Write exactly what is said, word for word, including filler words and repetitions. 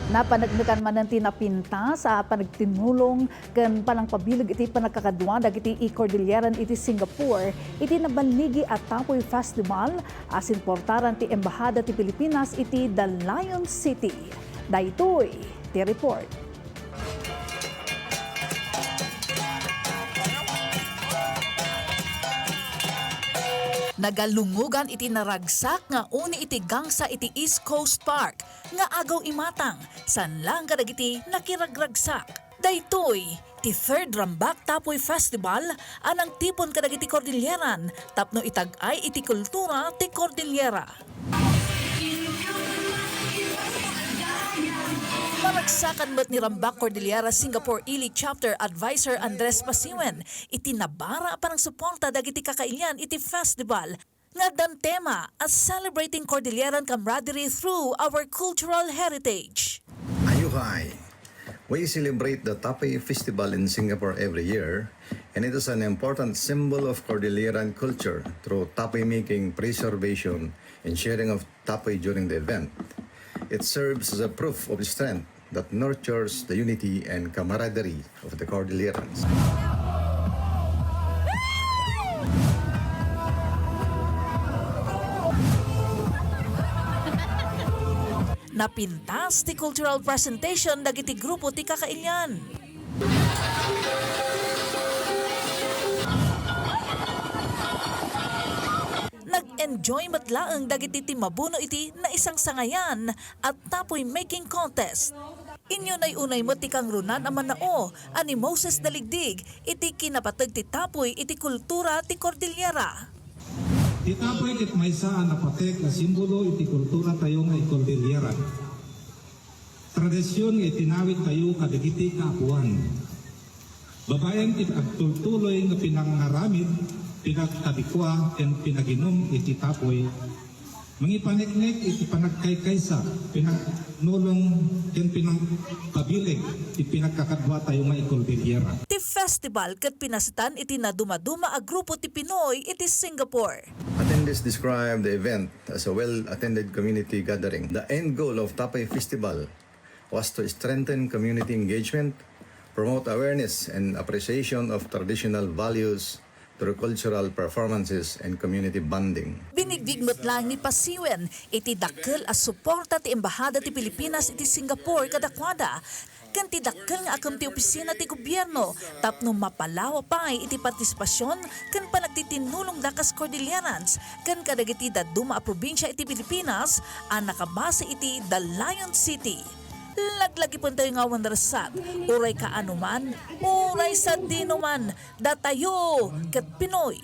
Napaneknekan manen ti napintas a panagtinulong ken panangpabileg iti panagkakadua dagiti Cordilleran iti Singapore iti naballigi a Tapoy Festival a sinportaran ti Embahada ti Pilipinas iti The Lion City. Daytoy ti report. Nagalungogan iti naragsak nga uni iti gangsa iti East Coast Park nga agaw imatang, saan laeng kadagiti nakiragragsak. Daytoy ti third Rambak Tapoy Festival a nangtipon kadagiti Cordilleran tapno itag-ay iti kultura ti Cordillera. Naragsakan met ni Rambak Cordillera Singapore Elite Chapter Advisor Andres Pasiwen iti nabara a panangsuporta dagiti kakailian iti festival nga addan tema a Celebrating Cordilleran Camaraderie Through Our Cultural Heritage. Ayuhay! We celebrate the Tapoy Festival in Singapore every year, and it is an important symbol of Cordilleran culture through tapoy making, preservation, and sharing of tapoy during the event. It serves as a proof of strength that nurtures the unity and camaraderie of the Cordillerans. Napintas ti cultural presentation dagiti grupo ti kakailian. Nag-enjoy met laeng dagiti timmabuno iti naisangsangayan a tapoy making contest. Inunay-unay met ti kangrunaan a mannao a ni Moses Daligdig iti kinapateg ti tapoy iti kultura ti Cordillera. Ti tapoy ket maysa a napatek a simbolo iti kultura tayo nga Cordillera. Tradision nga itinawid tayo kadagiti kaapuan. Babaen iti agtultuloy nga pinangaramid, pinagkabikua, ken pinaginum iti tapoy, mangipaneknek iti panagkaykaysa, pinagnulong, ken pinangpabileg ti pinagkakadua tayo nga Cordillera. Ti festival ket pinasetan iti nadumaduma a grupo ti Pinoy iti Singapore. Attendees described the event as a well-attended community gathering. The end goal of Tapoy Festival was to strengthen community engagement, promote awareness and appreciation of traditional values through cultural performances and community bonding. Binigdig met laeng ni Pasiwen iti dakkel a suporta ti Embahada ti Pilipinas iti Singapore kadakuada, ken ti dakkel nga akem ti opisina ti gobierno tapno mapalawa pay iti partisipasyon ken panagtitinulongda kas Cordillerans ken kadagiti dadduma a probinsia iti Pilipinas a nakabase iti The Lion City. Laglagipentayo nga awan rasat, uray kaano man, uray sadino man, datayo ket Pinoy.